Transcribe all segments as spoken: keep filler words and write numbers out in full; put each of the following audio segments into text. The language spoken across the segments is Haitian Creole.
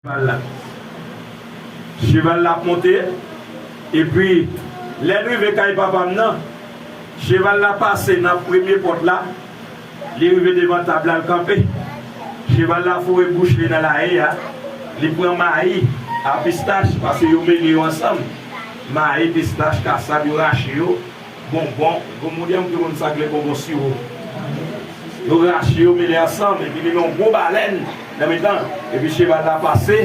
Cheval la. Cheval la ap monte, epi lè l rive kay papa m nan, cheval la pase nan premye pòt la, li rive devan tab la, l kanpe. Cheval la foure bouch li nan laye a, li pran mayi a pistach, paske yo mele yo ansanm. Mayi, pistach, kasab, yo rache yo, bonbon, gon moun ki konn sa k rele bonbon siwo. Yo rache yo, mele ansanm, epi li gen yon gwo balèn nan mitan. Epi cheval la pase,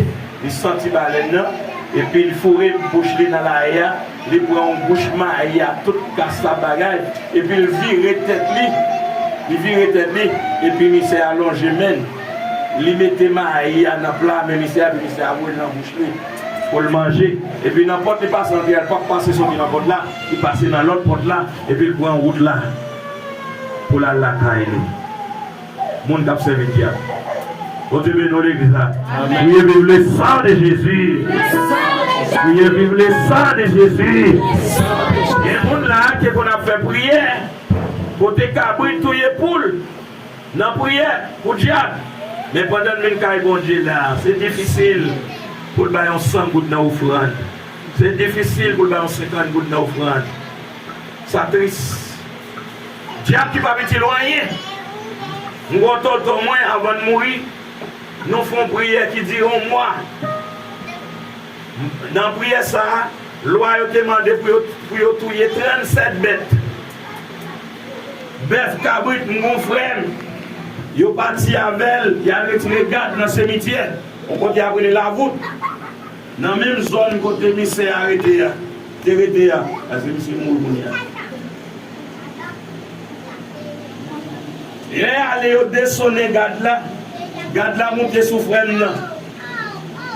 li santi balèn nan, epi li foure bouch li nan laye a, li pran yon bouch mayi a, tout kasab bagay, epi li vire tèt li, li vire tèt li, epi misye a lonje men l. Li mete mayi a nan pla men misye a, epi misye a voye l nan bouch li pou l manje. Epi nan pòt li pase antre a, li p ap pase soti nan pòt la, li pase nan lòt pòt la, epi l pran wout la pou l al lakay li. Moun k ap sèvi dyab. Bondye beni w legliz la. Amèn. Priye viv le sang de Jésus. Priye viv le sang de Jésus. Gen moun la ki konn ap fè priyè kote kabrit touye poul. Nan priyè pou dyab. Men pandan l vin kay Bondye la, se difisil pou l bay yon san goud nan ofrann. Se difisil pou l bay yon senkant goud nan ofrann. Sa tris. Dyab ki p ap itil w anyen. M gen yon tonton mwen, anvan l mouri, nou fè yon priyè ki dire yon mwa. Nan priyè sa a, lwa yo te mande pou yo, pou yo touye trannsèt bèt. Bèf, kabrit, m gon frè m. Yo pati avè l, y al retire gad nan simityè, yon kote y ap rele Lavout. Nan menm zòn kote misye a rete a, te rete a, paske misye mouri kounye a. Lè y ale, yo desonnen gad la. Gad la moute sou frè m nan.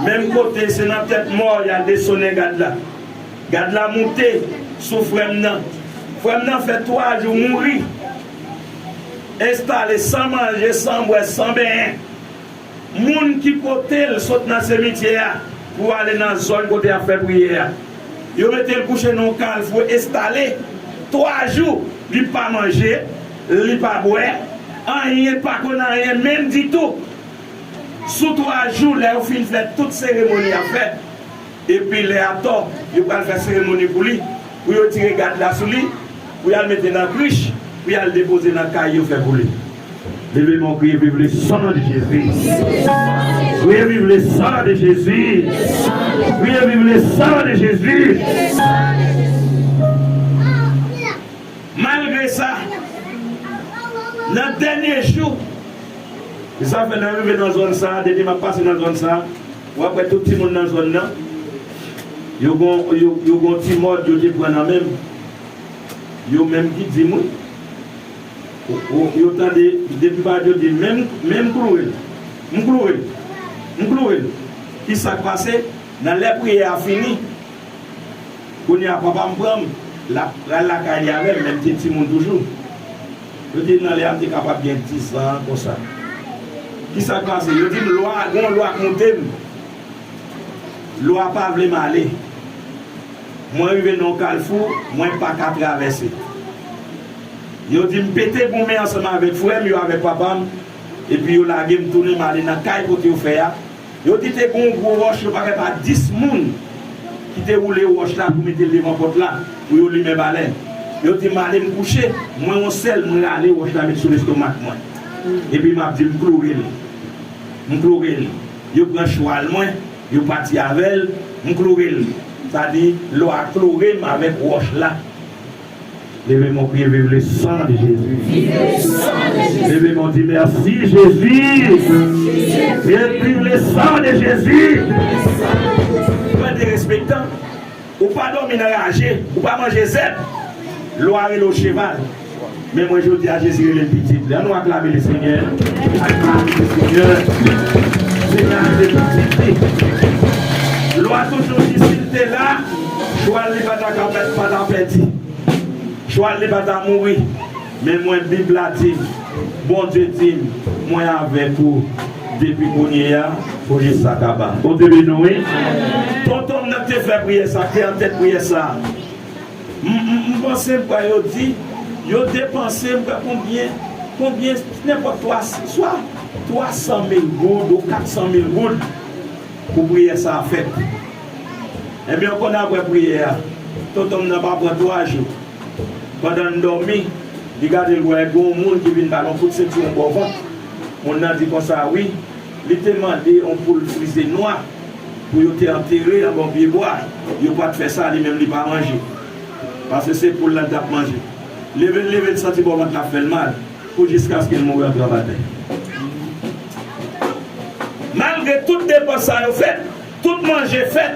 Menm kote, se nan tèt mò y al desonnen gad la. Gad la moute sou frè m nan. Frè m nan fè twa jou mouri. Enstale san manje, san bwè, san benyen. Moun ki pote l sot nan simityè a pou ale nan zòn kote y ap fè priyè a. Yo mete l kouche nan yon kalfou enstale twa jou, li pa manje, li pa bwè, anyen, pa konn anyen menm ditou. Sou twa jou, lè yo fin fè tout seremoni y ap fè, epi lè atò, yo pral fè seremoni pou li, pou yo tire gad la sou li, pou y al mete nan krich, pou y al depoze nan kay yo fè pou li. Leve men w, kriye viv le sang de Jésus. Kriye viv le sang de Jésus. Kriye viv le sang de Jésus. Malgre sa, nan dènye jou, e sa fè lè m rive nan zòn sa a, depi m ap pase nan zòn sa a, w ap wè tout timoun nan zòn nan, yo gon, yo, yo gon ti mòd yo te pran nan men m. Yo menm ki di m, wi. Ou, ou, yo tande, depi pa yo di, men m, men m kloure l. M kloure l. M kloure l. Ki sa k pase? Nan lè priyè a fini, kounye a papa m pran m, l ap pral lakay li avè m, men m te timoun toujou. Yo di nan lè a m te kapab gen diz an konsa. Ki sa k pase? Yo di m lwa, gen yon lwa k moute m. Lwa pa vle m ale. Mwen rive nan yon kalfou, mwen pa ka travèse. Yo di m pete goumen ansanm avèk frè m yo, avèk papa m, epi yo lage m tounen m ale nan kay kote yo fè a. Yo di te gen yon gwo wòch, yo pa gen pa dis moun ki te woule wòch la pou mete l devan pòt la, pou yo limen balèn. Yo di m ale m kouche, mwen yon sèl, mwen rale wòch la met sou lestomak mwen. Epi m ap di m kloure l. M kloure l. Yo pran chwal mwen, yo pati avè l, m kloure l. Sa di, lwa a kloure m avèk wòch la. Leve men w, kriye, vive le sang de Jésus. Leve men w, di, merci, Jésus. Vive le sang de Jésus. Mwen derespektan. Ou pa dòmi nan raje, ou pa manje zèb. Lwa rele w cheval. Men mwen, jodi a, Jezi rele l pitit li. Ann nou aklame Lesenyè. Aklame Lesenyè. Senyè a rele pitit li. Lwa toujou di, si l te la, chwal li pa ta ka pè-, pa ta pèdi. Chwal li pa ta mouri. Men mwen, Bib la di m, Bondye di m, mwen avèk ou depi kounye a pou lè sa kaba. Bondye beni w, wi. Tonton m nan te fè priyè sa, te antèt priyè sa. M, m, m panse m kwè yo di, yo depanse m kwè konbyen, konbyen, nenpòt twa, swa twa san mil goud ou kat san mil goud. Pou priyè sa a fèt. Ebyen, w konnen apre priyè a, tonton m nan pa pran twa jou. Pandan n dòmi, li gade l wè gen yon moun ki vin ba l yon kout sentiwon bò vant. Moun nan di konsa, wi, li te mande yon poul frize nwa pou yo te antere anba yon pye bwa. Yo pa t fè sa, li menm li pa manje. Paske se poul la l t ap manje. Leve l leve, l santi bò vant la fè l mal. Pou jiskaske l mouri an gran maten. Malgre tout depans sa yo fèt, tout manje fèt,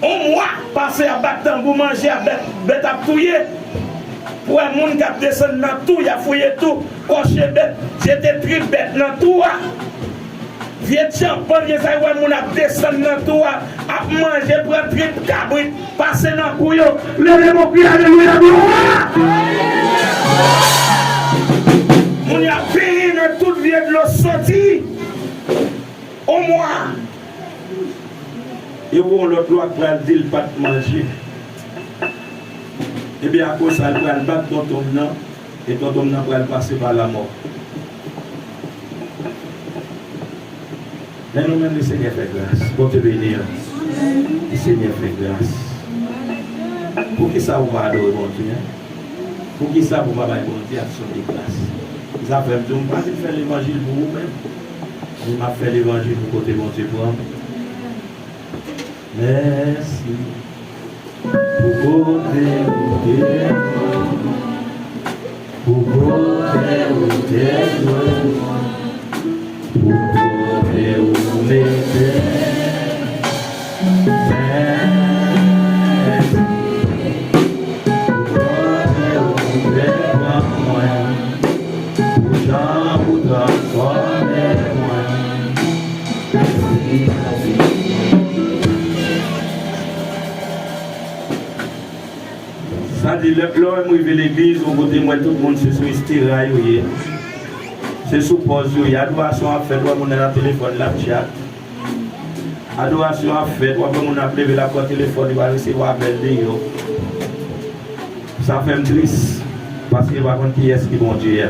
yon mwa pase ap bat tanbou, manje ap bèt, bèt ap touye. Pou wè moun k ap desann nan tou, y ap fouye tou, kòche bèt, jete trip bèt nan tou a. Vye tyanpan, vye sa yo wè moun ap desann nan tou a, ap manje, pran trip kabrit, pase nan kou yo, leve men w, kriye alelouya, glwa! Moun yo ap benyen nan tout vye dlo soti. On mwa. E pou yon lòt lwa k pral di l pa t manje. Ebyen, akoz sa, l pral bat tonton m nan, e tonton m nan pral pase pa lamò. Men nou menm, Lesenyè fè gras. Bondye beni w. Lesenyè fè gras. Poukisa ou pa adore Bondye, en? Poukisa pou pa bay Bondye aksyon de gras? Sa fè m di w, m pa vin fè levanjil pou ou menm. Men m ap fè levanjil pou kote Bondye pran m. Mèsi. Pou kote ou te pran m. Pou kote ou te pran m. Pou kote ou mete m. Mèsi. Pou kote ou te pran mwen. Pou jan ou transfòme mwen. Mèsi, mèsi. Sa di, lè, lè w wè m rive legliz, yon kote m wè tout moun se sou estera yo ye. Se sou pòz yo ye. Adorasyon ap fèt, w wè moun nan nan telefòn, l ap tchat. Adorasyon ap fèt, w ap wè moun ap leve, l ap pran telefòn, li pral resevwa apèl deyò. Sa fè m tris, paske yo pa konn kiyès ki Bondye a.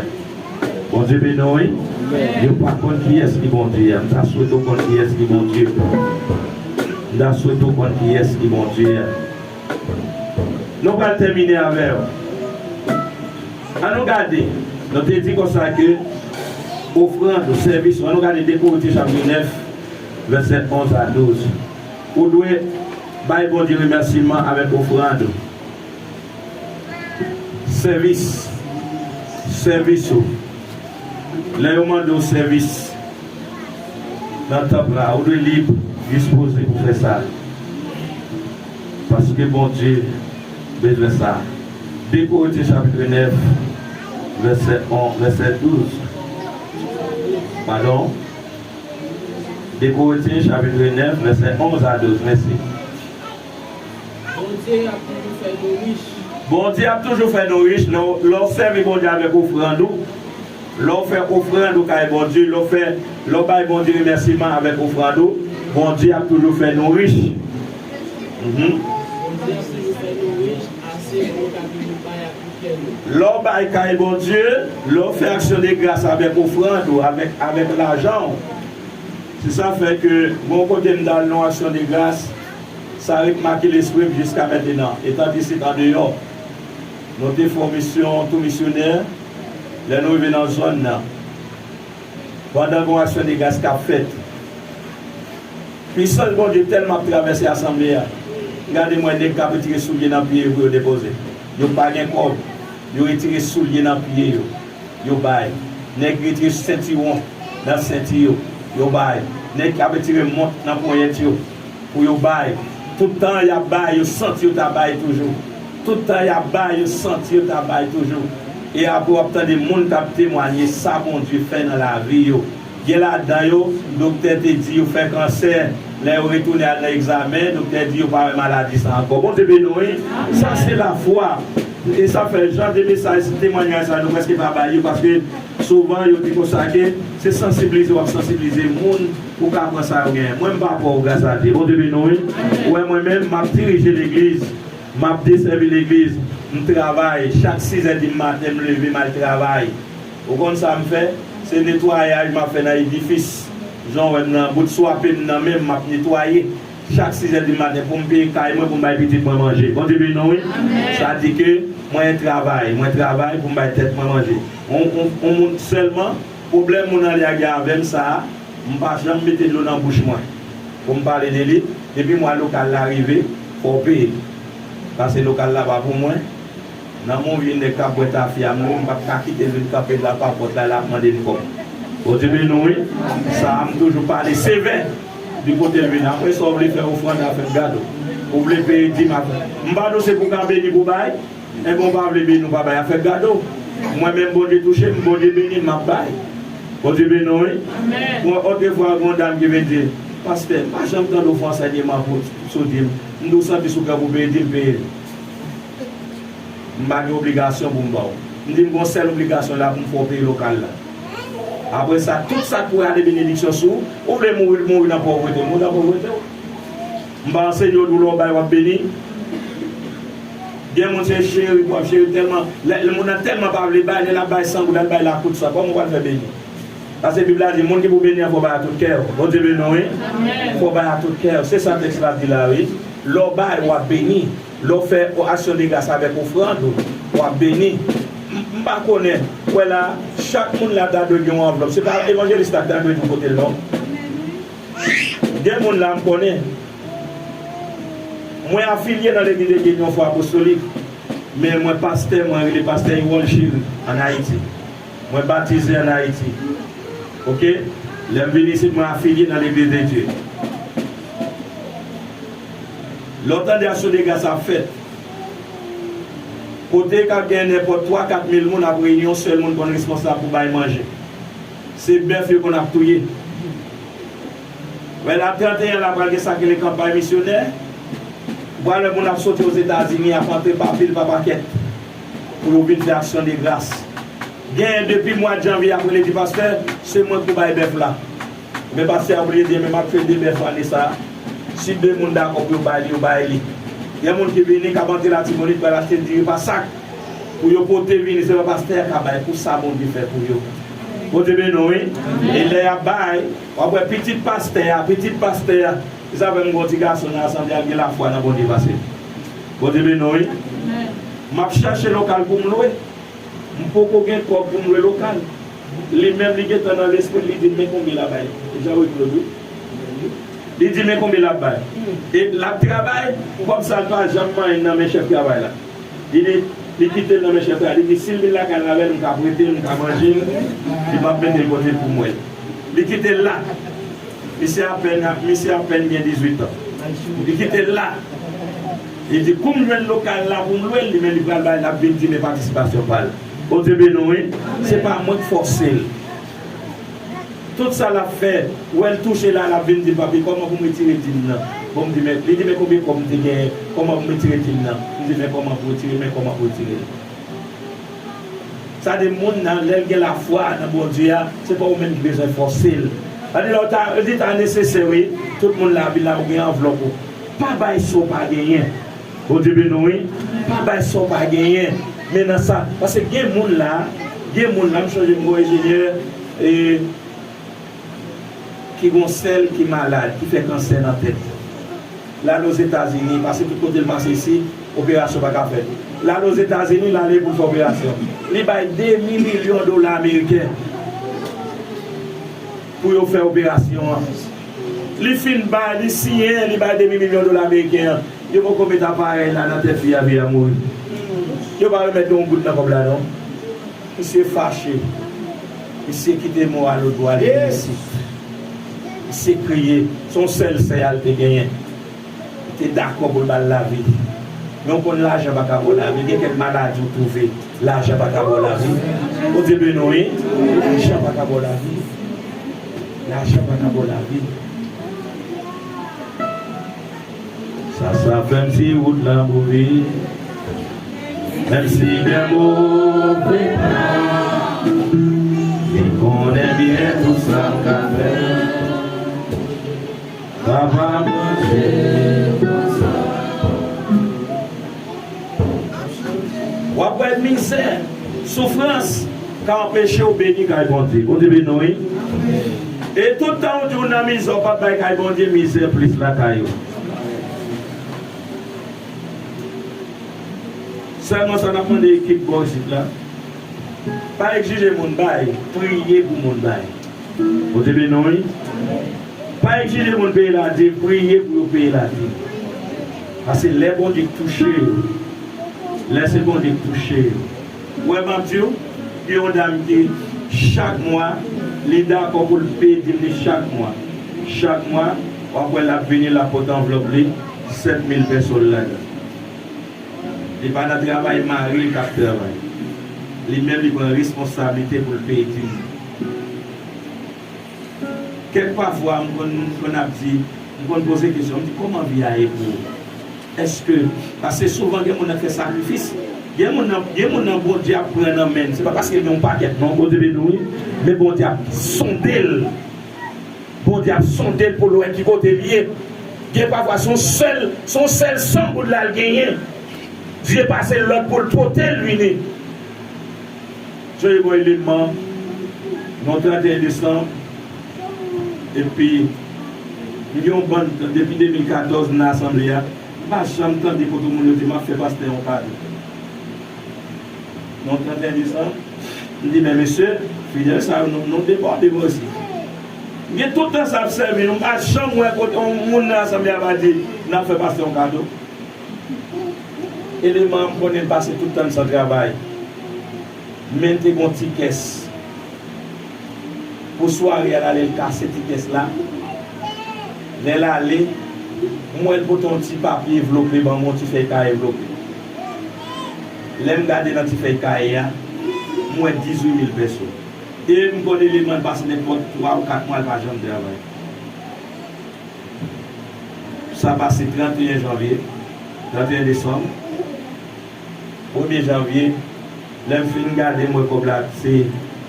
Bondye beni w, wi. Yo pa konn kiyès ki Bondye a. M ta swete w konn kiyès ki Bondye. M ta swete w konn kiyès ki Bondye a. Nou pral tèmine avè w. An nou gade, nou te di konsa ke ofrann ou, sèvis ou, an nou gade de Korentyen chapit nèf, vèsè onz a douz. Ou dwe bay Bondye remèsiman avèk ofrann ou. Sèvis. Sèvis ou. Lè yo mande w sèvis nan tanp la, ou dwe lib, dispoze pou fè sa. Paske Bondye bezwen sa. De Korentyen chapit nèf, vèsè onz, vèsè douz. Padon? De Korentyen chapit nèf, vèsè onz a douz. Mèsi. Bondye ap toujou fè nou rich. Bondye ap toujou fè nou rich. Lè w, lè w sèvi Bondye avèk ofrann ou, lè w fè ofrann ou kay Bondye, lè w fè, lè w bay Bondye remèsiman avèk ofrann ou, Bondye ap toujou fè nou rich. Mhm. Bondye ap toujou fè nou rich, ase pou nou ka toujou bay ak tout kè nou. Lè w bay kay Bondye, lè w fè aksyon de gras avèk ofrann ou, avèk, avèk lajan w, se sa fè ke bon kote m t al nan aksyon de gras, sa ret make lespri m jiska mentenan, etan isit andeyò. Nou te fè yon misyon, tou misyonè, lè nou rive nan zòn nan, pandan gen yon aksyon de gras k ap fèt, pisans Bondye tèlman ap travèse asanble a, m gade m wè nèg k ap retire soulye nan pye yo pou yo depoze. Yo pa gen kòb, yo retire soulye nan pye yo. Yo bay. Nèg retire sentiwon nan senti yo. Yo bay. Nèg k ap retire mont nan ponyèt yo pou yo bay. Tout tan y ap bay, yo santi yo ta bay toujou. Tout tan y ap bay, yo santi yo ta bay toujou. E apre w ap tande moun k ap temwanye sa Bondye fè nan lavi yo. Gen ladan yo, doktè te di yo fè kansè, lè yo retounen al nan egzamen, doktè di yo pa wè maladi sa ankò. Bondye beni w, wi. Sa se lafwa. E sa fè jan de mesaj, temwanyaj sa, nou prèske pa bay yo, paske souvan yo di konsa ke se sansiblize w ap sansiblize moun pou ka pran sa yo genyen. Mwen, m pa pè w, gras a Dye. Bondye beni w, wi. Ou wè, mwen menm, m ap dirije legliz, m ap desèvi legliz, m travay, chak sizè di maten, m leve, m al travay. Ou konn sa m fè? Se netwayaj m ap fè nan edifis. Jan w wè m nan, bout swape m nan men m, m ap netwaye. Chak sizè di maten pou m peye kay mwen, pou m bay pitit mwen manje. Bondye beni w, wi. Amèn. Sa di ke mwen travay, mwen travay pou m bay tèt mwen manje. On, on, on moun sèlman, pwoblèm moun ale a gen avè m sa a, m pa janm mete dlo nan bouch mwen. Pou m pale de li, depi mwa lokal la rive, fò w peye. Pase lokal la pa pou mwen. Nan mon vye nèg k ap bwè tafya m, m p ap ka kite l vin kanpe la pa pòt la, l ap mande m kòb. Bondye beni w, wi. Sa a, m toujou pale sevè di kote l vin. Apre sa, w vle fè ofrann a fè gado. Ou vle peye dim a fè. M pa di w se pou w ka beni pou w bay. Enben, w pa vle beni, w pa bay a fè gado. Mwen menm, Bondye touche m, Bondye beni m, m ap bay. Bondye beni w, wi. Amèn. Bon, otrefwa, gen yon dam ki vin di, Pastè, m pa janm tande w fè ansèyman pou, sou dim. M di w santi sou kè w pou peye dim, peye l. M pa gen obligasyon pou m ba w. M di m gon sèl obligasyon la pou m fè w peye lokal la. Apre sa, tout sa k pou ale benediksyon sou ou, ou vle mouri, mouri nan pòvrete, mouri nan pòvrete w. M pa ansenye w di w lè w bay w ap beni. Gen moun se cheri pou w ap cheri tèlman, lè, lè moun nan tèlman pa vle bay, lè l ap bay san goud, l al bay lakout sa, kòman w pral fè beni? Paske Bib la di, moun ki pou beni an, fò bay a tout kè w. Bondye beni w, wi. Amèn. Fò bay a tout kè w. Se sa tèks la di la, wi. Lè w bay, w ap beni. Lè w fè aksyon de gras avèk ofrann ou, w ap beni. M, m pa konnen. Ou wè la, chak moun la ta dwe gen yon anvlòp. Se pa evanjelis la ki ta dwe di w kote l, non. Gen moun la m konnen. Mwen afilye nan Legliz de Dye Inyon Fwa Apostolik. Men mwen pastè, mwen rele pastè Erol Chéry, ann Ayiti. Mwen batize ann Ayiti. Oke? Lè m vin isit, mwen afilye nan Legliz de Dye. Lè w tande aksyon de gras ap fèt, kote k ap gen nenpòt twa, kat mil moun ap reyini, yon sèl moun konn responsab pou bay manje. Se bèf yo konn ap touye. Wè la, tranteyen la pral gen sa k rele kanpay misyonè. Ou pral wè moun ap soti Ozetazini, ap antre pa pil, pa pakèt, pou yo vin fè aksyon de gras. Genyen depi mwa janvye ap rele di, Pastè, se mwen k pou bay bèf la. Men pastè a oblije di, men m ap fè de bèf ane sa a. Si de moun dakò pou yo bay li, yo bay li. Gen moun ki vini, k ap antre Latibonit, pral achte diri pa sak pou yo pote vini. Se pa pastè a ka bay, pou sa Bondye fè pou yo. Bondye beni w, wi. E lè y ap bay, w ap wè pitit pastè a, pitit pastè a. Se sa fè m gen yon ti gason nan asanble a, l gen lafwa nan Bondye pase m. Bondye beni w, wi. M ap chache lokal pou m lwe. M poko gen kòb pou m lwe lokal. Li menm, li gentan nan lespri l, li di m, men konbyen l ap bay. Jean Claude, wi. Li di, men konbyen l ap bay. E l ap travay, kòb sa l pa janm manyen nan men chèf travay la. Li di, li kite l nan men chèf la. Li di, si l vin lakay la avè l, m ka prete l, m ka manje l, li p ap mete l kote l pou m wè l. Li kite l la. Misye apèn, misye apèn gen dizuit an. Li kite l la. Li di, kou m jwenn lokal la pou m lwe l, li menm li pral bay, l ap vin di men patisipasyon pa l. Bondye beni w, wi. Se pa mwen k fòse l. Tout sa l ap fè, ou wè l touche la, l ap vin di, papi, kòman pou m retire dim nan? Bon, m di, men, li di, men konbyen kòb m te genyen, kòman pou m retire dim nan? M di, men kòman pou retire, men kòman pou retire l. Sa di moun nan, lè l gen lafwa nan Bondye a, se pa ou menm ki bezwen fòse l. Sa di lè w ta, li ta nesesè, wi, tout moun la vin la, ou gen anvlòp ou. Pa bay sa w pa genyen. Bondye beni w, wi. Pa bay sa w pa genyen. Men nan sa, paske gen moun la, gen moun la, m sonje m gon enjenyè, e, ki gon sè l ki malad, ki fè kansè nan tèt. L al Ozetazini, pase tout kote l pase isit, operasyon pa ka fèt. L al Ozetazini, l ale pou l fè operasyon. Li bay demi milyon dola ameriken pou yo fè operasyon an. Li fin bay, li siyen, li bay demi milyon dola ameriken an. Yo poko met aparèy la nan tèt fi a, fi a mouri. Yo pa remèt yon goud nan kòb la, non. Misye fache. Misye kite mò a lòtbò, al vin isit. Misye kriye. Se yon sèl sè a l te genyen. Li te dakò pou l ba l lavi. Men w konn lajan pa ka ba w lavi. Gen kèk maladi w twouve. Lajan pa ka ba w lavi. Bondye beni w, wi. Lajan pa ka ba w lavi. Lajan pa ka ba w lavi. Sa, sa fè m si wout la move. Menm si gen move tan, li konnen byen tout sa m ka fè. Papa manje konsa. W ap wè mizè, soufrans ka anpeche w beni kay Bondye. Bondye beni w, wi. E tout tan ou di w nan mizè, w p ap bay kay Bondye, mizè plis lakay ou. Sèlman sa n ap mande ekip bò isit la, pa egzije moun bay, priye pou moun bay. Bondye beni w, wi. Pa egzije moun peye ladim, priye pou yo peye ladim. Paske lè Bondye touche yo, lè se Bondye k touche yo. Ou wè m ap di w, gen yon dam ki chak mwa, li dakò pou l peye dim li chak mwa. Chak mwa, w ap wè l ap vini, l ap pote anvlòp li, sèt mil pèso l ladan. Li pa nan travay, mari l k ap travay. Li menm, li pran responsablite pou l peye dim li. Kèk pafwa, m konn, m konn ap di, m konn poze kesyon, m di, kòman vi a ye pou ou? Èske, paske souvan gen moun nan k fè sakrifis, gen moun nan, gen moun nan Bondye ap pran nan men l, se pa paske l gen yon pakèt non, Bondye beni w, wi, men Bondye ap sonde l. Bondye ap sonde l pou l wè ki kote l ye. Gen pafwa se yon sèl, se yon sèl san goud la l genyen. Dye pase l lòd pou l pote l vini. Sonje bò eleman, nan trannteyen desanm, epi m gen yon bann, depi de mil katòz m nan asanble a, m pa janm tande kote moun yo di m ap fè pastè yon kado. Nan trannteyen desanm, m di, men mesye, fidèl sa yo, nou, nou debòde vre osi. M gen tout tan sa ap sèvi nou, m pa janm wè kote yon moun nan asanble a pa di, n ap fè pastè yon kado. Eleman an, m konnen l pase tout tan l san travay. Men l te gen yon ti kès. Pou sware a, l ale, l kase ti kès la. Lè l ale, m wè l pote yon ti papye envlope ban mwen, yon ti fèy kaye envlope. Lè m gade nan ti fèy kaye a, m wè dizuit mil pèso. E m konnen eleman l pase nenpòt twa ou kat mwa, l pa janm travay. Sa pase trannteyen janvye, trannteyen desanm, premye janvye, lè m fin gade, m wè kòb la se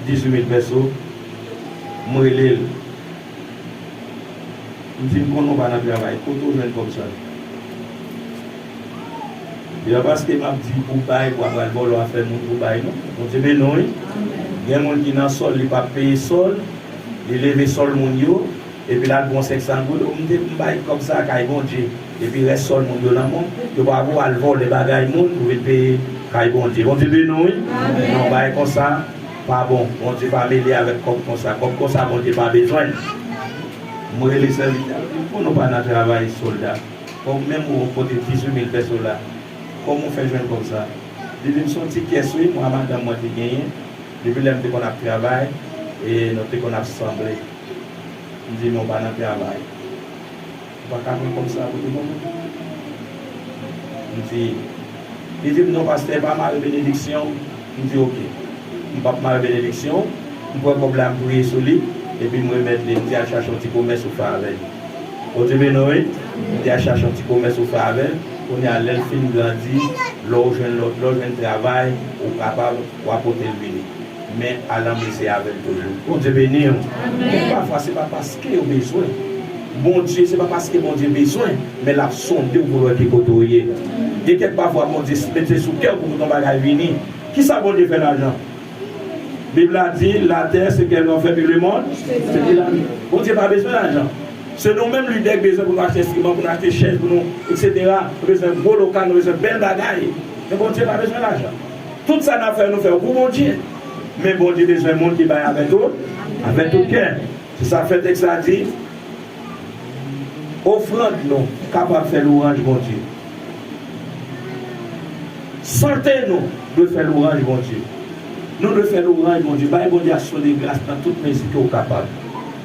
dizuit mil pèso, m rele l. M di, m konnen w pa nan travay, kote w jwenn kòb sa? Li di, a paske m ap di pou bay, pou apral vòlò afè moun pou bay, non. Bondye beni w, wi. Gen moun ki nan sòl, li p ap peye sòl, li leve sòl moun yo, epi l al pran senk san goud, m te, m bay kòb sa kay Bondye. Epi rès sòl moun yo nan men w, yo pa pou al vòlè bagay moun pou vin peye kay Bondye. Bondye beni w, wi. Non, bagay konsa pa bon. Bondye pa mele avèk kòb konsa. Kòb konsa Bondye pa bezwen l. M rele sèvitè a, m di, pou nou pa nan travay sòlda. Kòm menm ou pote dizuit mil pèso la, kòman w fè jwenn kòb sa? Li di m se yon ti kès wi, mwen ak madanm mwen te genyen, depi lè m te konn ap travay, e nou te konn ap sanble. M di, men w pa nan travay. Ou pa ka pran kòb sa pou li ban mwen? M di, li di m, non, pastè, pa mare benediksyon w. M di, oke. M p ap mare benediksyon w. M pran kòb la, m priye sou li, epi m remèt li. M di, al chache yon ti komès ou fè avè l. Bondye beni w, wi. M di, al chache yon ti komès ou fè avè l. Kounye a, lè l fin grandi, lè w jwenn lòt, lè w jwenn travay, ou kapab, w a pote l vini. Men al anmesi avè l toujou. Bondye beni w. Amèn. Pafwa, se pa paske yo bezwen. Bondye, se pa paske Bondye bezwen, men l ap sonde w pou l wè ki kote w ye. Gen kèk pafwa, Bondye mete sou kè w pou tout yon bagay vini. Kisa Bondye fè lajan? Bib la di, la terre, ce qu'elle renferme, et le monde, ce qu'il habite. Bondye pa bezwen lajan. Se nou menm lidè k bezwen pou nou achte enstriman, pou nou achte chèz, pou nou, et cetera. Nou bezwen gwo lokal, nou bezwen bèl bagay. Men Bondye pa bezwen lajan. Tout sa n ap fè, nou fè yo pou Bondye. Men Bondye bezwen moun ki bay avè tout, avè tout kè. Se sa k fè tèks la di, ofrann nou kapab fè lwanj Bondye. Sante nou dwe fè lwanj Bondye. Nou dwe fè lwanj Bondye. Bay Bondye aksyon de gras nan tout mezi ke w kapab.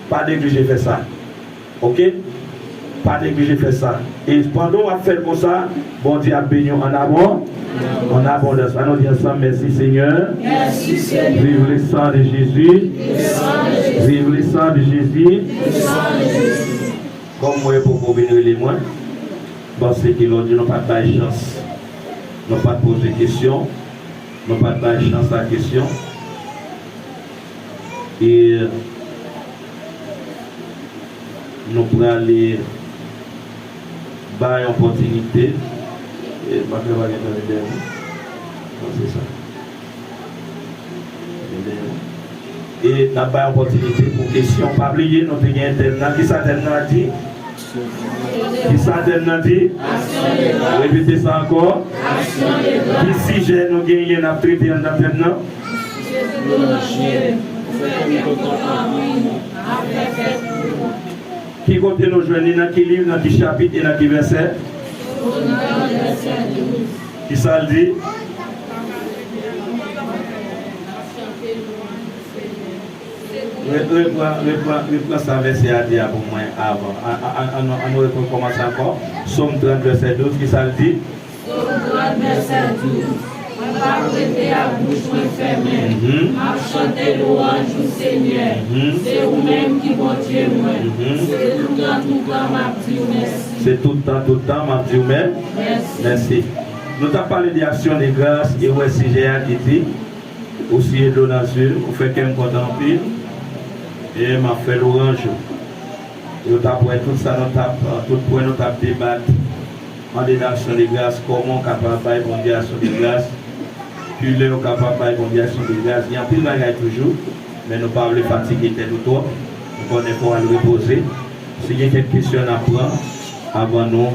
Pa neglije fè sa. Oke? Pa neglije fè sa. E pandan w ap fè l konsa, Bondye ap beni w an abon-, an abondans. Ann nou di ansanm, mèsi Senyè. Mèsi Senyè. Vive le sang de Jésus. Vive le sang de Jésus. Kòm mwen poko vin rele mwen, m panse ke lòt jou nou pa t bay chans. Nou pa t poze kesyon. Nou pa t bay chans a kesyon. E nou prale bay opòtinite. E m pa kwè pa gen tan li dèyè mwen. Non, se sa. Li dèyè mwen. E n ap bay opòtinite pou kesyon. Pa bliye, nou te gen tèm nan. Kisa tèm nan di? Kisa tèm nan di? Repete sa ankò. Ki sijè nou genyen n ap trete anndan tèm nan? Ki kote nou jwenn li? Nan ki liv, nan ki chapit e nan ki vèsè? Kisa l di? Re- Repran, repran, repran sa vèsè a di a pou mwen avan. A- a- a- Ann nou, ann nou repran kòmanse ankò. Sòm trant, vèsè douz, kisa l di? Sòm trant, vèsè douz. Mwen p ap rete ak bouch mwen fèmen. Mhm. M ap chante lwanj ou, Senyè. Mhm. Se ou menm ki Bondye mwen. Mhm. Se tout tan, tout tan, m ap di w mèsi. Se tout tan, tout tan, m ap di w mè- Mèsi. Mèsi. Nou t ap pale de aksyon de gras, e w wè sijè a ki di, ou siye dlo nan zye m, ou fè kè m kontan anpil, e m ap fè lwanj ou. E w t ap wè tout sa nou t ap, tout pwen nou t ap debat andedan aksyon de gras, kòman w kapab bay Bondye aksyon de gras, kilè w kapab bay Bondye aksyon de gras. Gen anpil bagay toujou, men nou pa vle fatige tèt ou twòp. Nou konnen fò w al repoze. Si gen kèk kesyon n ap pran avan nou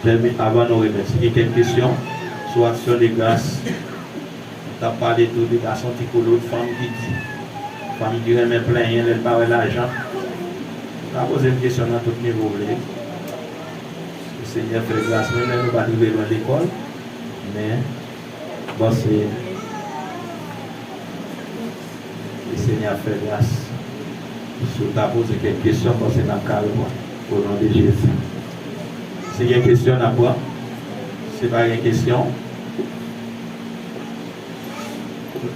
tèmi- avan nou remèt. Si gen kèk kesyon sou aksyon de gras, nou t ap pale tou de gason ti kolo, fanm ki di, fanm ki renmen plenyen lè l pa wè lajan. Ou ka poze m kesyon nan tout nivo w vle. Ke Senyè fè gras, menm lè nou pa t rive lwen lekòl, men m panse ke Senyè ap fè gras. Si w ta poze kèk kesyon, m panse n ap ka reponn. O non de Jezi. Si gen kesyon, n ap pran. Si pa gen kesyon,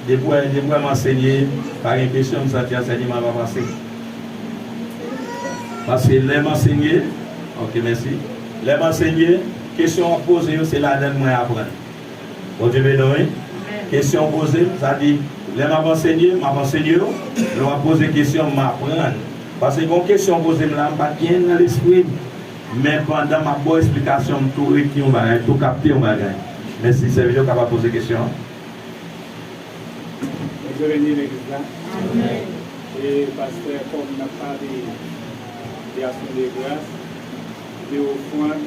depi w wè, depi w wè m ansenye, pa gen kesyon, m santi ansèyman an pa pase. Paske lè m ansenye, ok, mèsi. Lè m ansenye, kesyon w ap poze yo, se ladan l mwen aprann. Bondye beni w, wi. Kesyon w poze m, sa di, lè m ap ansenye, m ap ansenye w. Lè w ap poze kesyon, m aprann. Paske gon kesyon w poze m la, m pa t gen nan lespri m. Men pandan m ap ba w esplikasyon, m tou rete yon bagay, m tou kapte yon bagay. Mèsi, sèvitè, w kapab poze kesyon an. Bondye beni legliz la. Amèn. E pastè, kòm n ap pale de aksyon de gras, de ofrann,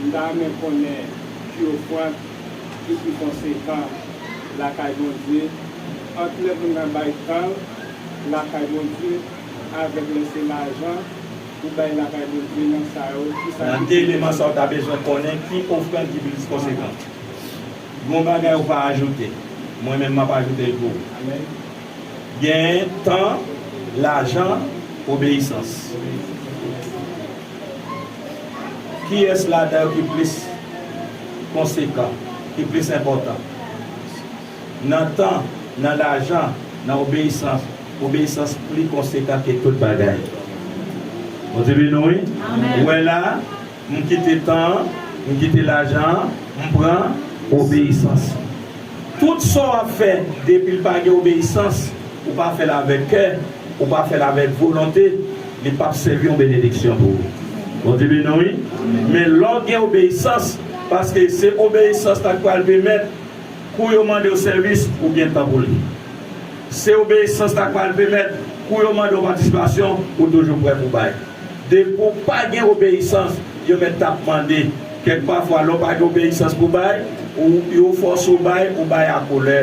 m ta renmen konnen ki ofrann ki pi konsekan lakay Bondye, ant lè moun nan bay tan l lakay Bondye, avèk lè se lajan ou bay lakay Bondye nan sa yo, ki sa ki pi konsekan? Nan de eleman sa yo, w ta bezwen konnen ki ofrann ki plis konsekan. Gon bagay ou pa ajoute. Mwen menm m ap ajoute l pou ou. Amèn. Genyen tan, lajan, obeyisans. Kiyès ladan yo ki plis konsekan, ki plis enpòtan? Nan tan, nan lajan, nan obeyisans, obeyisans pli konsekan ke tout bagay. Bondye beni w, wi. Amèn. Ou wè la, m kite tan an, m kite lajan an, m pran obeyisans. Tout sa w ap fè, depi l pa gen obeyisans, ou pa fè l avèk kè, ou pa fè l avèk volonte, li p ap sèvi yon benediksyon pou ou. Bondye beni w, wi. Men lè w gen obeyisans, paske se obeyisans la k pral pèmèt kou yo mande w sèvis, ou gen tan pou li. Se obeyisans la k pral pèmèt, kou yo mande w patisipasyon, ou toujou prè pou bay. Depi w pa gen obeyisans, yo mèt t ap mande. Kèk pafwa, lè w pa gen obeyisans pou bay, ou, yo fòse w bay, ou bay a kolè.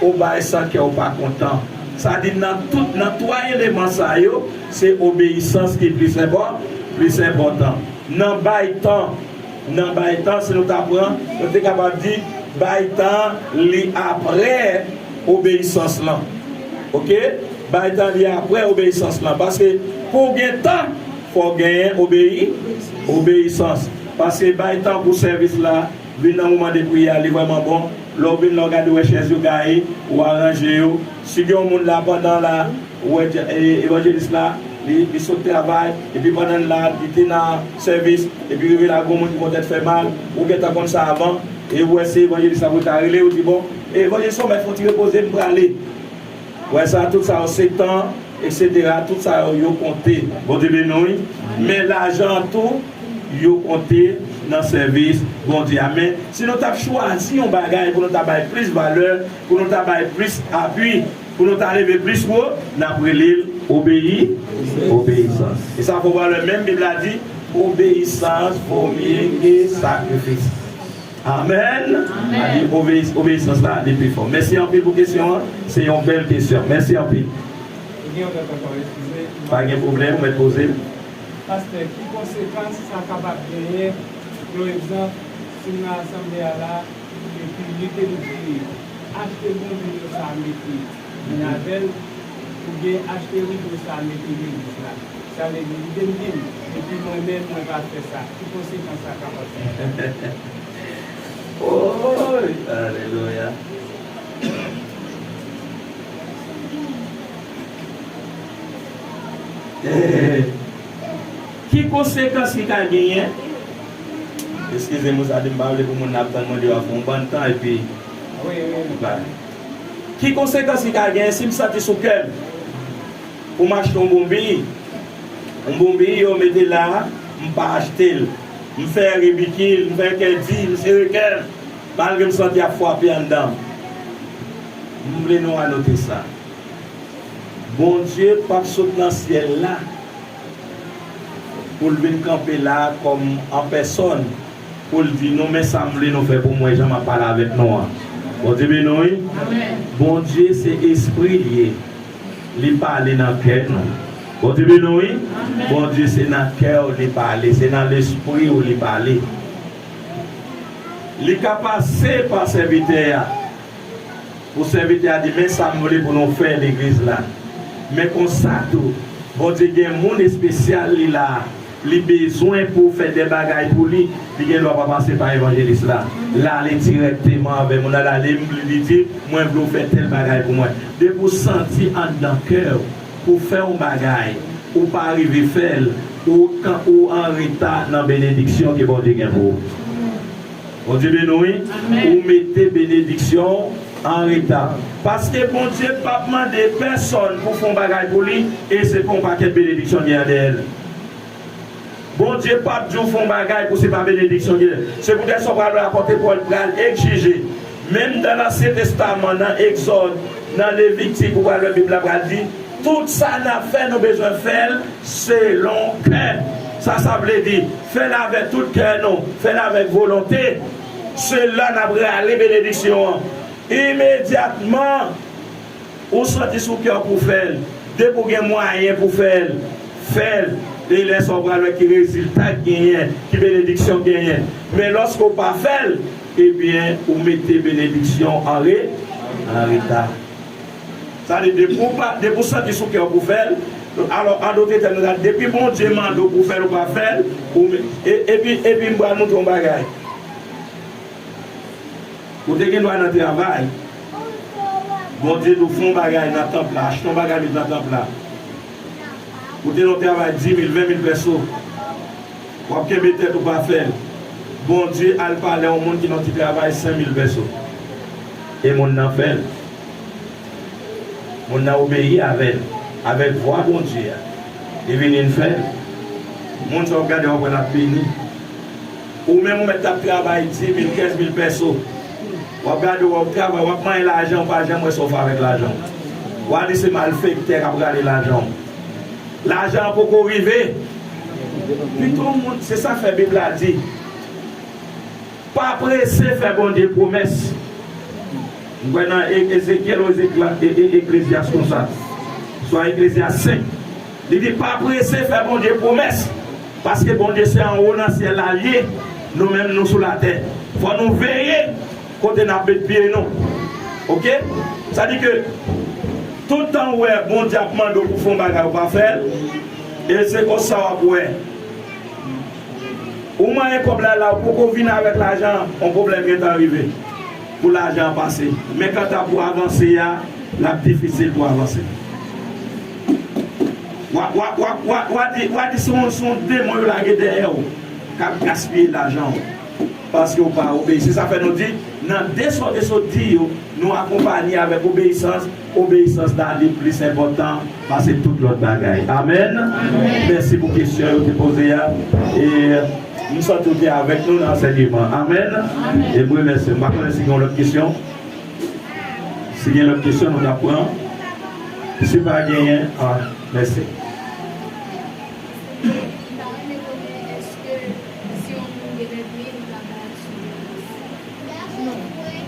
Ou bay san kè w pa kontan. Sa di, nan tout, nan twa eleman sa yo, se obeyisans ki plis enpò-, plis enpòtan. Nan bay tan, nan bay tan, si nou ta pran, nou te kapab di, bay tan li aprè obeyisans lan. Oke? Bay tan li aprè obeyisans lan. Paske pou w gen tan, fò w genyen obeyi-, obeyisans. Paske bay tan pou sèvis la, vin nan moman de priyè a, li vrèman bon. Lè w vin la, w gade, w wè chèz yo gaye, ou aranje yo. Si gen yon moun la pandan la, ou wè, e, evanjelis la, li, li sot travay, epi pandan l la, li te nan sèvis, epi rive la, gon moun ki poutèt fè mal, ou gentan konn sa avan, e ou wè se evanjelis la pou ta rele, ou di, "Bon, evanjelis, ou mèt fè yon ti repoze, m prale." Ou wè sa, tout sa yo se tan, etsetera, tout sa yo, yo konte. Bondye beni w, wi. Men lajan an tou, yo konte nan sèvis Bondye a. Men si nou t ap chwazi yon bagay pou nou ta bay plis valè, pou nou ta bay plis apui, Pou nou ta leve plis wo, n ap rele l obeyi, obeyisans. E sa fè w wè menm Bib la di, obeyisans vo mye ke sakrifis. Amèn. Amèn. A di obeyi-, obeyisans la, li pi fò. Mèsi anpil pou kesyon an. Se yon bèl kesyon. Mèsi anpil. Ou gen yon lòt ankò, eskize. Pa gen pwoblèm, ou mèt poze l. Pastè, ki konsekans sa kapab genyen? Yon egzanp, si m nan asanble a la, epi li te di achte bonbon yo sa mete vin avè l, oubyen achte rido sa mete legliz la. Sa vle di, li te di m, epi mwen menm, mwen pa fè sa. Ki konsekans sa kapab genyen? Oy, alelouya. Ki konsekans ki ka genyen? Eskize m, sa di m pa vle pou moun ap tann mwen di w ap fè yon bann tan epi. Wi, wi, wi. Ki konsekans ki ka genyen si m santi sou kè m pou m achte yon bonbon? Yon bonbon yo mete la, m pa achte l. M fè ribikil, m fè kè di, m sere kè m, malgre m santi ap frape anndan m. M vle nou anote sa. Bondye p ap sot nan syèl la pou l vin kanpe la kòm an pèsòn, pou l di nou, men sa m vle nou fè pou mwen, jan m ap pale avèk nou an. Bondye beni w, wi. Amèn. Bondye se espri l ye. Li pale nan kè nou. Bondye beni w, wi. Amèn. Bondye se nan kè w li pale, se nan lespri w li pale. Li ka pase pa sèvitè a. Pou sèvitè a di, men sa m vle pou nou fè legliz la. Men konsa tou, Bondye gen moun espesyal li la. Li bezwen pou w fè de bagay pou li, li gen dwa pa pase pa evanjelis la. L ale dirèkteman avè moun nan, l ale, li di, mwen vle w fè tèl bagay pou mwen. Depi w santi anndan kè w pou fè yon bagay, ou pa rive fè l, ou kan, ou an reta nan benediksyon ke Bondye gen pou ou. Bondye beni w, wi. Amèn. Ou mete benediksyon an reta. Paske Bondye p ap mande pèsòn pou fè yon bagay pou li, e se pa yon pakèt benediksyon l gen dèyè l. Bondye p ap di w fè yon bagay pou se pa benediksyon l gen. Se poutèt sa w pral wè apòt Pòl pral egzije. Menm nan Ansyen Testaman, nan Egzòd, nan Levitik, ou pral wè Bib la pral di, tout sa n ap fè, nou bezwen fè l selon kè. Sa sa vle di, fè l avèk tout kè nou, fè l avèk volonte. Se la n ap rale benediksyon an. Imedyatman, ou santi sou kè w pou fè l. Depi w gen mwayen pou fè l, fè l. E lè sa w pral wè ki rezilta k genyen, ki benediksyon k genyen. Men lòske w pa fè l, ebyen, ou mete benediksyon an re-, an reta. Sa di, depi w pa, depi w santi sou kè w pou fè l, alò, an dòt tèm, depi Bondye mande w pou fè l, ou pa fè l, ou, e, epi, epi m pral montre w yon bagay. Ou te gen dwa nan travay, Bondye di w fè yon bagay nan tanp la, achte yon bagay met nan tanp la. Ou te nan travay di mil, ven mil pèso. W ap kenbe tèt ou pa fè l. Bondye al pale yon moun ki nan ti travay senk mil pèso. E moun nan fè l. Moun nan obeyi avè l, avèk vwa Bondye a. Li vini, l fè l. Moun sa w ap gade, w ap wè l ap beni. Ou menm, ou mèt t ap travay di mil, kenz mil pèso. W ap gade, w ap travay, w ap manyen lajan, ou pa janm wè sa w fè avèk lajan w. W a di se malfektè k ap rale lajan w. Lajan an poko rive. Pito moun, se sa fè Bib la di, pa prese fè Bondye pwomès. M kwè nan E-, Ezekyèl ou Ezekla-, E-, E-, Eklezyas konsa. Swa Eklezyas senk. Li di, pa prese fè Bondye pwomès. Paske Bondye se anwo nan syèl la l ye. Nou menm, nou sou latè. Fò nou veye kote n ap met pye nou. Oke? Sa di ke tout tan ou wè Bondye ap mande w pou fè yon bagay, ou pa fè l, e se konsa w ap wè. Ou manyen kòb la, la, ou poko vin avèk lajan an, yon pwoblèm gentan rive pou lajan an pase. Men kanta pou avanse a, l ap difisil pou avanse. W a, w a, w a, w a, w a di, w a di se yon, se yon demon yo lage dèyè w k ap gaspiye lajan w. Paske w pa obeyi. Se sa fè nou di, nan de sa w te sot di yo, nou akonpanye avèk obeyisans. Obeyisans la, li plis enpòtan pase tout lòt bagay. Amèn. Amèn. Mèsi pou kesyon yo te poze a. E m santi w te avèk nou nan ansèyman. Amèn. Amèn. E m remèsye w. M pa konnen si gen yon lòt kesyon. Si gen lòt kesyon, nou t ap pran. Si pa genyen, ah, mèsi.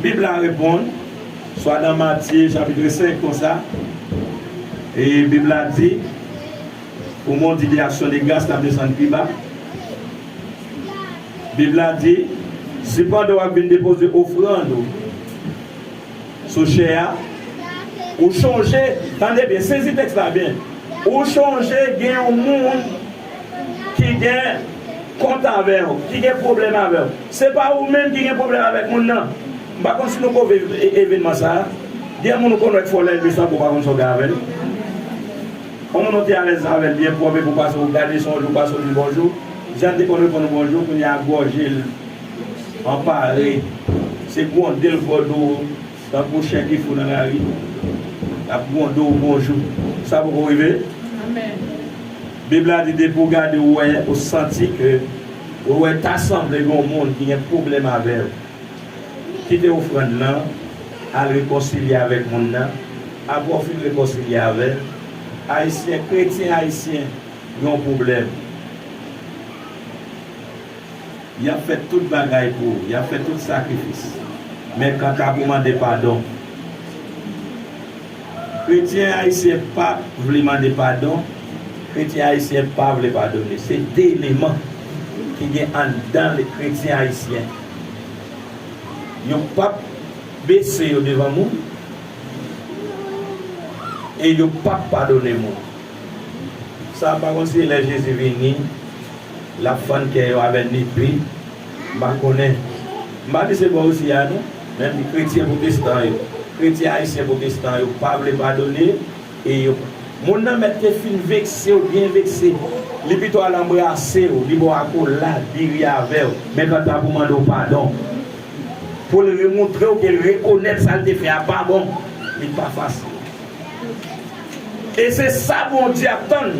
Bib la reponn, swa nan Matye chapit senk konsa, e Bib la di, pou mwen di de aksyon de gras, l ap desann pi ba. Bib la di, si pandan w ap vin depoze ofrann ou sou chè a, ou chonje, tande byen, sezi tèks la byen, ou chonje gen yon moun ki gen kont avè w, ki gen pwoblèm avè w. Se pa ou menm ki gen pwoblèm avèk moun nan. M pa konn si nou ko viv e- evènman sa a. Gen moun ou konn wè k fò lè l desann pou w pa konn sa w gen avè l. Yon moun ou te alèz avè l byen pwòp epi w pase w gade se yon jou pase w di bonjou. Jan l te konn reponn ou bonjou, kounye a gòje l anpare. Se gwonde l gwo do tankou chen ki fou nan lari. L ap gwonde w bonjou. Sa poko rive? Amèn. Bib la di depi w gade w wè, ou santi ke ou wè ta sanble gen yon moun ki gen pwoblèm avè w. Kite ofrann nan, al rekonsilye avèk moun nan. Apre w fin rekonsilye avè l, Ayisyen, kretyen ayisyen, gen yon pwoblèm. Y ap fè tout bagay pou ou, y ap fè tout sakrifis. Men kanta pou mande padon, kretyen ayisyen pa vle mande padon, kretyen ayisyen pa vle padone. Se de eleman ki gen anndan kretyen ayisyen. Yo p ap bese yo devan moun, e yo p ap padone moun. Sa pa konn si lè Jezi vini, l ap fann kè yo avè nipi, m pa konnen. M pa di se bò isi a non, men m di kretyen pwotestan yo, kretyen ayisyen pwotestan yo pa vle padone, e yo, moun nan mèt te fin vekse w, byen vekse. Li pito al anbrase w, li ba w akolad, li ri avè w, men kanta pou mande w padon, pou l remoutre w ke l rekonèt sa l te fè a pa bon, li pa fasil. E se sa Bondye ap tann.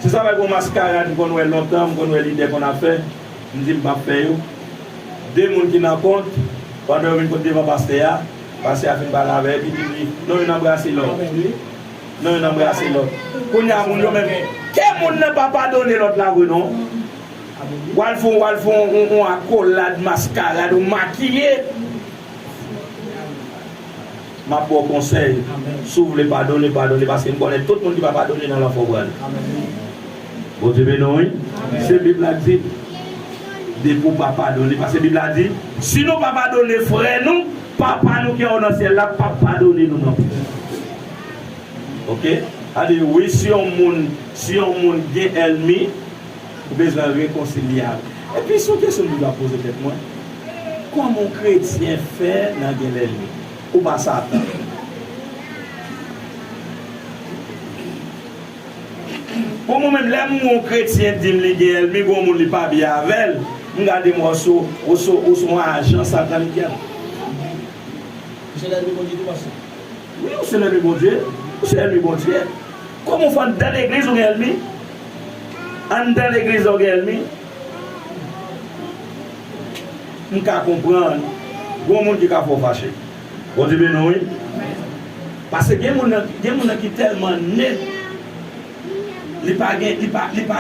Se sa fè gon maskarad m konn wè lontan, m konn wè lidè konn ap fè, m di m p ap fè yo. De moun ki nan kont, pandan yo vin kot devan pastè a, pastè a fin pale avè yo, epi li di, non, youn anbrase lòt. Non, youn anbrase lòt. Kounye a, moun yo menm, kè moun nan pa padone lòt la vre non. W al fè, w al fè yon, yon, yon akolad, maskarad, ou makiye. M ap ba w konsèy. Si w vle padone, padone, paske m konnen tout moun ki pa padone nan lanfè w pral. Bondye beni w, wi. Se Bib la k di, depi w pa padone, paske Bib la di, si nou pa padone frè nou, Papa nou ki anwo nan syèl la p ap padone nou non plis. Oke? Sa vle di, wi, si yon moun, si yon moun gen ènmi, ou bezwen rekonsilye avè l. Epi, se yon kesyon m toujou ap poze tèt mwen. Kòman yon kretyen fè nan gen lènmi? Ou pa Satan? Pou mwen menm, lè m wè yon kretyen di m li gen ènmi, gen yon moun li pa byen avè l, m gade m wè w se, w se, w se yon ajan Satan li ye. Ou se lènmi Bondye tou, pastè? Wi, ou se lènmi Bondye. Ou se lènmi Bondye. Kòman w fè anndan legliz ou gen ènmi? Anndan legliz ou gen ènmi? M ka konprann. Gon moun ki ka fè w fache. Bondye beni w, wi. Paske gen moun nan, gen moun nan ki tèlman net, li pa gen, li pa, li pa